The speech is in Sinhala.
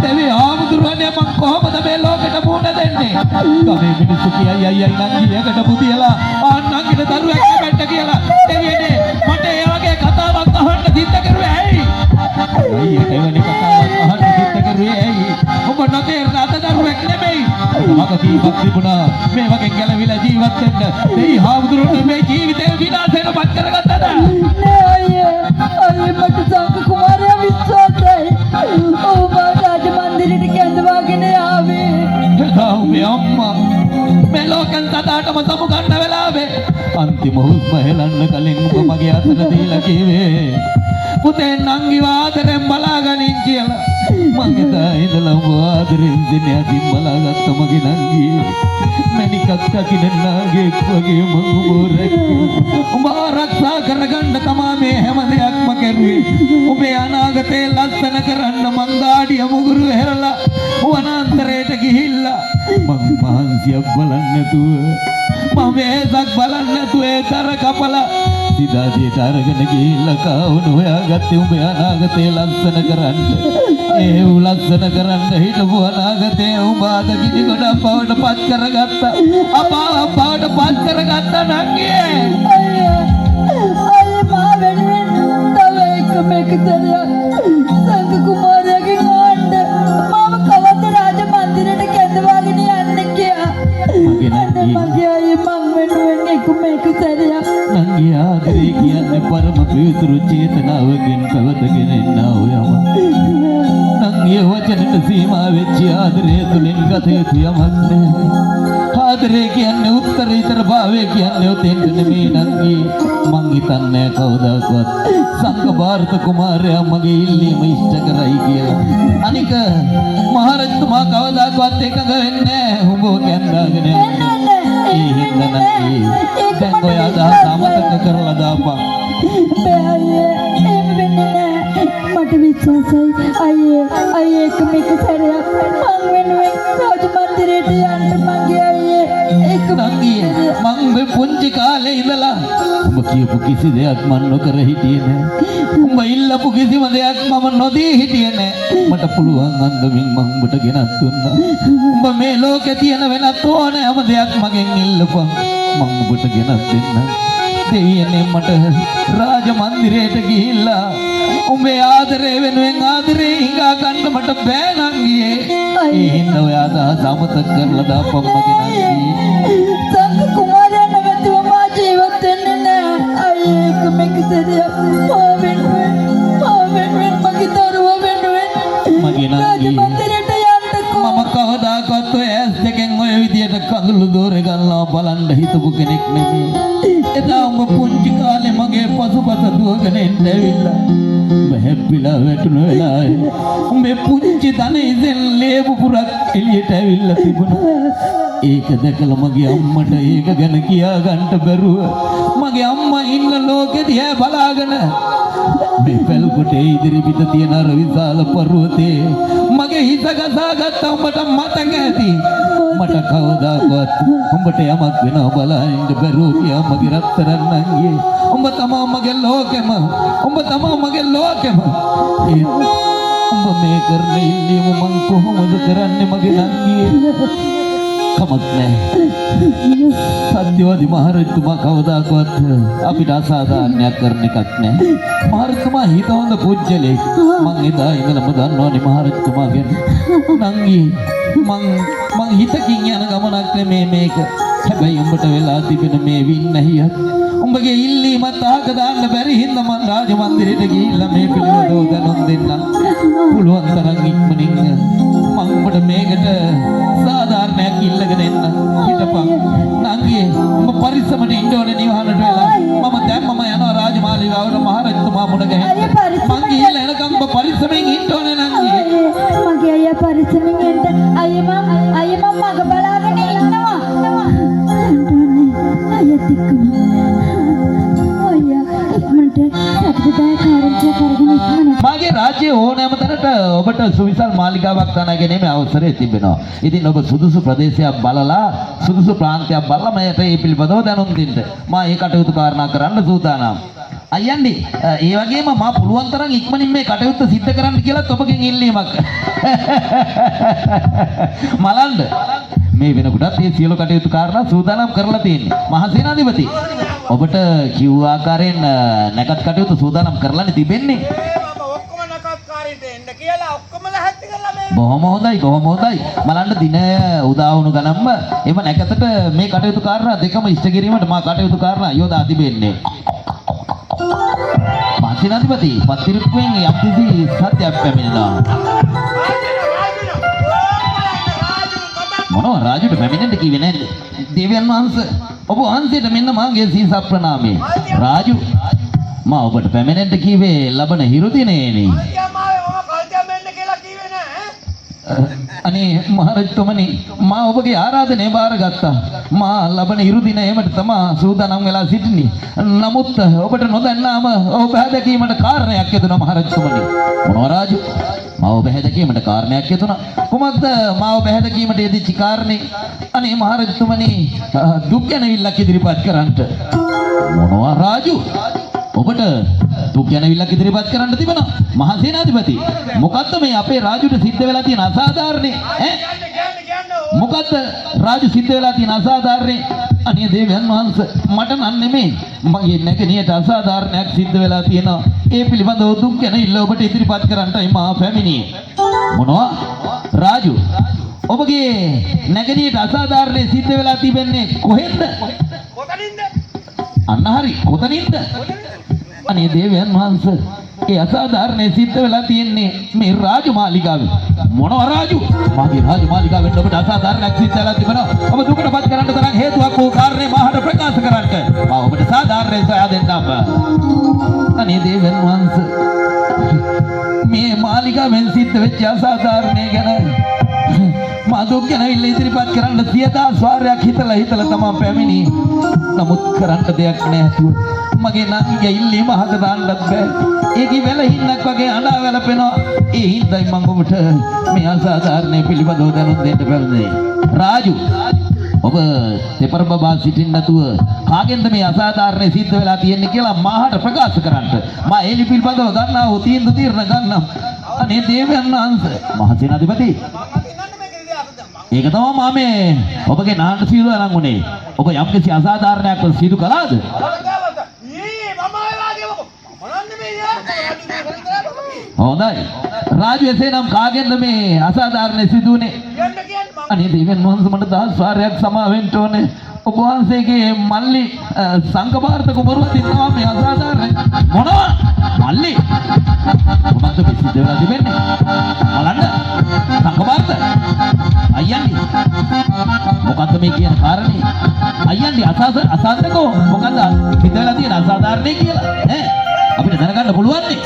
දෙවි ආමුදුරනේ, මං කොහොමද මේ ලෝකෙට මුහුණ දෙන්නේ? ගමේ මිනිස්සු කියයි, අයියයි නංගියකට පුතියලා ආ නංගිට දරුවෙක් ලැබෙන්න කියලා. දෙවියනේ, මට ඒ වගේ කතාවක් අහන්න සිද්ධ කරුවේ ඇයි? අයියට එවැනි කතාවක් අහන්න සිද්ධ කරුවේ ඇයි? ඔබ නොතේරෙන අත දරුවෙක් නෙමෙයි. වගකීමක් තිබුණා මේ වගේ ගැලවිලා ජීවත් වෙන්න. දෙයි හාමුදුරුවෝ, මේ ජීවිතේ විනාශයට පත් කරගත්තද? නෑ අයියේ, අයියේ, මට සංඝ කුමාරයා විශ්වාසයි. ඔහු මා රාජ මන්දිරයට කැඳවාගෙන ආවේ. එදා උඹේ අම්මා මේ ලෝකෙන් සදාටම සමු ගන්න වෙලාවේ අන්තිම හුස්ම හෙලන්න කලින් උඹ මගේ අතට දීලා කිව්වේ, පුතේ, නංගිව ආදරෙන් බලාගනින් කියලා. මං එදා ඉඳලා උඹ ආදරෙන් සෙනෙහසින් බලාගත්ත මගේ නංගි. මැණිකක් දකින්න නාගෙක් වගේ මං උඹ රැක්කේ. උඹ ආරක්ෂා කරගන්න තමා මේ හැම දෙයක්ම කරුවේ. උඹේ අනාගතේ ලස්සන කරන්න මං දාඩිය මුගුරු හෙරලා වනාන්තරයට ගිහිල්ලා මං මහන්සියක් බලන්න නැතුව, මම වෙහසක් බලන්න නැතුව ඒ දර කපලා සිදාදියට අරගෙන ගිහිල්ලා කවුන හොයාගත්තේ උඹේ අනාගතේ ලස්සන කරන්න. ඒ උ ලස්සන කරන්න හිටපු අනාගතේ උඹ අද ගිනි ගොඩක් බවට පත් කරගත්තා. අපාවක් බවට පත් කරගත්තා නංගියේ. අයියේ, අයියේ, මා වෙනුවෙන් තව එකම එක සැරයක් සංඝ කුමාරයාගෙන් අහන්න, මාව කවද්ද රාජ මන්දිරයට කැඳවාගෙන යන්න කියා. මගේ අනේ නංගි. මගේ අයියේ, මං වෙනුවෙන් එකම එක සැරයක්. නංගි, ආදරේ කියන්නේ පරම පිවිතුරු චේතනාවකින් පැවතගෙන එන්නා වූ යමක්. නංගිය, වචනට සීමා වෙච්ච ආදරය තුලින් ගත යුතු යමක් නෑ. ආදරේ කියන්නේ උත්තරීතර භාවය කියන්නේ ඔතෙන්ට නෙමෙයි නංගි. මං හිතන්නේ කවදාකවත් සංඝ භාරත කුමාරයා මගේ ඉල්ලීම ඉෂ්ට කරයි කියලා. අනික මහරජතුමා කවදාකවත් එකඟ වෙන්නේ නෑ උඹව කැඳාගෙන යන්න. නෑ නෑ. ඒ හින්දා නංගි, දැන් ඔය අදහස අමතක කරලා දාපන්. බෑ අයියේ, එහෙම වෙන්නේ නෑ. මට විශ්වාසයි අයියේ. අයියේ, එකම එක සැරයක් මං වෙනුවෙන් රාජ මන්දිරයට යන්න මගේ අයියේ, එකම නංගි, මං මේ පුංචි කාලේ ඉඳලා උඹ කියපු කිසි දෙයක් මං නොකර හිටියේ නෑ. උඹ ඉල්ලපු කිසිම දෙයක් මම නොදී හිටියේ නෑ. මට පුළුවන් අන්දමින් මං උඹට ගෙනත් දුන්නා. උඹ මේ ලෝකේ තියෙන වෙනත් ඕනෑම දෙයක් මගෙන් ඉල්ලපන්. මං උඹට ගෙනත් දෙන්නම්. දෙවියනේ, මට රාජ මන්දිරයට ගිහිල්ලා උඹේ ආදරේ වෙනුවෙන් ආදරේ හිඟා ගන්න මට බෑ නංගියේ. ඒ හින්දා ඔය අදහස අමතක කරලා දාපන් මගේ නංගී. සංඝ කුමාරයා නැතුව මා ජීවත් වෙන්නේ නෑ අයියේ. එකම එක සැරයක් මා වෙනුවෙන්, මා වෙනුවෙන්, මගේ දරුවා වෙනුවෙන් මගේ රාජ නංගී. මන්දිරයට යන්නකෝ. මම කවදාකවත් ඔය ඇස් දෙකෙන් ඔය විදියට කඳුළු දෝරේ ගන්නවා බලන්න හිතපු කෙනෙක් නෙමෙයි. එදා උඹ පුංචි කාලේ මගේ පසුපස දුවගෙන එන්න ඇවිල්ලා උඹ හැප්පිලා වැටුණු වෙලාවේ උඹේ පුංචි දන ඉසෙන් ලේ පුපුරක් එළියට ඇවිල්ලා තිබුණා. ඒක දැකලා මගේ අම්මට ඒක ගැන කියා ගන්න බැරුව මගේ අම්මා ඉන්න ලෝකෙ දිහා බලාගෙන මේ පැල්කොටේ ඉදිරි පිට තියෙන අර විශාල පර්වතේ මගේ හිස ගසා ගත්ත උඹට මතක ඇති. මට කවදාකවත් උඹට යමක් වෙනවා බලන්න බැරුව ගියා මගේ රත්තරන් නංගියේ. උඹ තමා මගේ ලෝකෙම. උඹ තමා මගේ ලෝකෙම. ඒත් උඹ මේ කරන ඉල්ලීම මං කොහොමද කරන්නේ මගේ නංගියේ? කමක් නැහැ. සත්‍යවාදී මහරජතුමා කවදාකවත් අපිට අසාධාරණයක් කරන එකක් නෑ. මහරජතුමා හිත හොඳ පුජ්‍යලෙක්. මං එදා ඉඳලම දන්නවනේ මහරජතුමා ගැන. නංගි, මං මං හිතකින් යන ගමනක් නෙමේ මේක. හැබැයි උඹට වෙලා තිබෙන මේ වින්නැහියත් උඹගේ ඉල්ලීමත් අහක දාන්න බැරි හින්දා මං රාජ මන්දිරයට ගිහිල්ලා මේ පිළිබඳව දැනුම් දෙන්නම්. පුළුවන් තරම් ඉක්මනින් මං උඹට මේකට සාධාරණයක් ඉල්ලගෙන එන්න. හිටපන්. නංගි, උඹ පරිස්සමට ඉන්න ඕනේ නිවහනට වෙලා. මම දැම්මම යනවා රාජමාලිගාවට මහරජතුමා මුණ ගැහෙන්න. අයියේ, පරිස්සමෙන්. මං ගිහිල්ලා එනකම් උඹ පරිස්සමෙන් ඉන්න ඕනේ නංගි. අයියේ, මගේ අයියා, පරිස්සමෙන් එන්න. අයියේ, මං, අයියේ, මං මග බලාගෙන ඉන්නවා. යන්න ඕනේ අයියත් එක්කම. අයියා, ඉක්මනට සතුටුදායක ආරංචියක් අරගෙන ඉක්මනට. මාගේ රාජ්‍යයේ ඕනෑම තැනට ඔබට සුවිසල් මාලිගාවක් තනා ගැනීමේ අවසරය තිබෙනවා. ඉතින් ඔබ සුදුසු ප්‍රදේශයක් බලලා, සුදුසු ප්‍රාන්තයක් බලලා මට ඒ පිළිබඳව දැනුම් දෙන්න. මා ඒ කටයුතු කාරණා කරන්න සූදානම්. අයියන්ඩි, ඒ වගේම මා පුළුවන් තරම් ඉක්මනින් මේ කටයුත්ත සිද්ධ කරන්න කියලාත් ඔබගෙන් ඉල්ලීමක්. මලන්ඩ මේ වෙනකොටත් මේ සියලු කටයුතු කාරණා සූදානම් කරලා තියෙන්නේ. මහා සේනාධිපති, ඔබට කිව් ආකාරයෙන් නැකත් කටයුතු සූදානම් කරලානේ තිබෙන්නේ. මම ඔක්කොම නකත්කාරීන්ට එන්න කියලා ඔක්කොම ලැහැත්ති කරලා මේ. බොහොම හොඳයි, බොහොම හොඳයි. මලන්ඩ දිනය උදා වුණු ගණන්ම එම නැකතට මේ කටයුතු කාරණා දෙකම ඉෂ්ට කිරීමට මා කටයුතු කාරණා යොදා තිබෙන්නේ. මහා සේනාධිපති, පත්තිරිප්පුවෙන් යම්කිසි සත්‍යයක් පැමිණෙනවා. රාජුන රාජුන ඕ බලන්න රාජු කතා. මොනවා රාජුට පැමිණෙන්න කිව්වේ නෑද? දේවයන් වහන්සේ, ඔබ වහන්සේට මෙන්න මාගේ සීස ප්‍රණාමය. රාජු, මා ඔබට පැමිණෙන්න කිව්වේ ලබන හිරු දිනේනේ. කල්තියම් ආවේ මම කල්තියම් එන්න කියලා කිව්වේ නෑ ඈ. අනේ මහරජතුමනි, මා ඔබගේ ආරාධනය බාරගත්තා. මා ලබන හිරු දින එමට තමා සූදානම් වෙලා සිටින්නේ. නමුත් ඔබට නොදන්නාම ඔබ හැදකීමට කාරණයක් යෙදුණා මහරජතුමනි. මොනවා රාජු? මාව බැහැ දැකීමට කාරණයක් යෙදුණා. කුමක්ද මාව බැහැ දැකීමට යෙදිච්ච කාරණේ? අනේ මහරජතුමනි, දුක් ගැනවිල්ලක් ඉදිරිපත් කරන්නට. මොනවා රාජු? ඔබට දුක් ගැනවිල්ලක් ඉදිරිපත් කරන්න තිබෙනවා. මහා සේනාධිපති, මොකද්ද මේ අපේ රාජුට සිද්ධ වෙලා තියෙන අසාධාරණේ? ඈ? කියන්න කියන්න කියන්න. මොකද්ද රාජු සිද්ධ වෙලා තියෙන අසාධාරණේ? අනේ දේවයන් වහන්සේ, මට නම් නෙමෙයි, මගේ නැගණියට අසාධාරණයක් සිද්ධ වෙලා තියෙනවා. ඒ පිළිබඳව දුක් ගැන ඉල්ල ඔබට ඉදිරිපත් කරන්නටයි මා පැමිණියේ. මොනවා රාජු, ඔබගේ නැගණියට අසාධාරණේ සිද්ධ වෙලා තිබෙන්නේ කොහෙන්ද? කොතනින්ද? අන්න හරි, කොතනින්ද? අනේ දේවයන් වහන්සේ, ඒ අසාධාරණේ සිද්ධ වෙලා තියෙන්නේ මේ රාජමාලිගාවේ. මොනවා රාජු? මාගේ රාජමාලිගාවෙන් ඔබට අසාධාරණයක් සිද්ධ වෙලා තිබෙනවා. ඔබ දුකටපත් කරන්න තරම් හේතුවක් වූ කාරණේ මාහට ප්‍රකාශ කරන්නට. මා ඔබට සාධාරණේ සොයා දෙන්නම්. අනේ දේවයන් වහන්සේ, මේ මාලිගාවෙන් සිද්ධ වෙච්ච අසාධාරණය ගැන මා දුක් ගැන ඉල්ල ඉදිරිපත් කරන්න සියදහස් වාරයක් හිතලා හිතලා තමන් පැමිණි. නමුත් කරන්න දෙයක් නෑ. මගේ නංගිගේ ඉල්ලීම අහක දාන්නත් බෑ. ඒකේ වැලහින්නක් වගේ අඬා වැළපෙනවා. ඒ හින්දායි මං ඔබට මේ අසාධාරණය පිළිබඳව දැනුම් දෙන්න පැමිණියේ. රාජු, ඔබ තෙපර බබා සිටින්න නැතුව කාගෙන්ද මේ අසාධාරණය සිද්ධ වෙලා තියෙන්නේ කියලා මාහට ප්‍රකාශ කරන්නට. මා ඒ පිළිබඳව ගන්නා වූ තීන්දුව තීරණ ගන්නම්. අනේ දේවයන් වහන්සේ, මහසේනාධිපති, මං අතින් නන්නේ මේක ඉතින් අර මං. ඒක තමයි මා මේ ඔබගේ නාන්න සීදුවනම් උනේ. ඔබ යම්කිසි අසාධාරණයක් සිදු කළාද? අවදාවද ඊ මම ආයේ වාගේ මොකෝ මම නන්නේ මේ යා රාජු මේ කරන්නේ. හොඳයි. රාජු, එසේනම් කාගෙන්ද මේ අසාධාරණය සිදු වුනේ? කියන්න කියන්න මං. අනේ දේවයන් වහන්සේ, මට දහස් වාරයක් සමා වෙන්න ඕනේ. ඔබ වහන්සේගේ මල්ලි සංඝභාරත කුමරුවත් ඉන්නවා මේ අසාධාරණ. මොනවා? මල්ලි? මොකද්ද මේ සිද්ධ වෙලා තිබෙන්නේ? බලන්න. සංඝභාරත. අයියන්ඩි. මොකද්ද මේ කියන කාරණේ? අයියන්ඩි, අසාධකෝ මොකද්ද සිද්ධ වෙලා තියෙන අසාධාරණේ කියලා? ඈ, අපිට දැනගන්න පුළුවන් නේ.